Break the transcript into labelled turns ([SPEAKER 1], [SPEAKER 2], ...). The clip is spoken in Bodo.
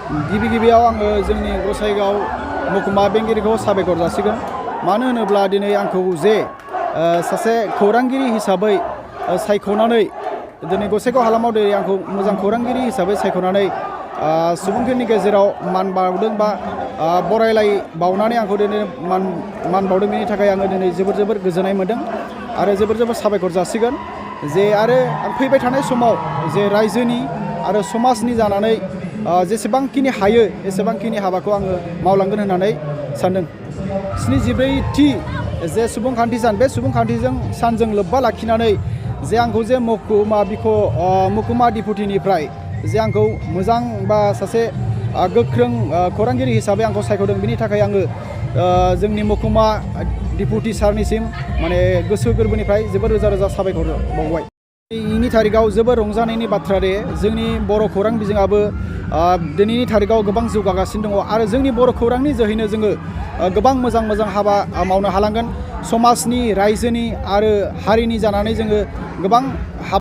[SPEAKER 1] गिबियाव आङो जोंनि गसाइगाव महकुमा बेंगिरिखौ साबायखर जासिगोन। मानो होनोब्ला दिनै आंखौ जे सासे खौरांगिरि हिसाबै सायख'नानै दिनै गसाइगाव हालामाव दिनै आंखौ मोजां खौरांगिरि हिसाबै सायख'नानै सुबुंफोरनि गेजेराव मान बावदों बा बरायलाय बावनानै आंखौ दिनै मान बावदों। बेनि थाखाय आङो दिनै जोबोर गोजोननाय मोनदों आरो जोबोर साबायखर जासिगोन। जे आरो फैबाय थानाय समाव जे रायजोनि आरो समाजनि जानानै जेसेबांखिनि हायो एसेबांखिनि हाबाखौ आङो मावलांगोन होननानै सानदों। 74थि जे सुबुंखान्थि सान, बे सुबुंखान्थिजों सानजों लोब्बा लाखिनानै जे आंखौ जे महकुमा डिपुटिनिफ्राय जे आंखौ मोजां बा सासे गोख्रों खौरांगिरि हिसाबै आंखौ सायख'दों। बिनि थाखाय आङो जोंनि महकुमा डिपुटि सारनिसिम माने गोसो गोरबोनिफ्राय जोबोर रोजा साबायखर बावबाय। दिनैनि थारिखआव जोबोर रंजानायनि बाथ्रा दे जोंनि बर' खौरां बिजोङाबो दिनैनि थारिखआव गोबां जौगागासिनो दङ आरो जोंनि बर' खौरांनि जोहैनो जोङो गोबां मोजां हाबा मावनो हालांगोन। समाजनि, रायजोनि आरो हारिनि जानानै जोङो गोबां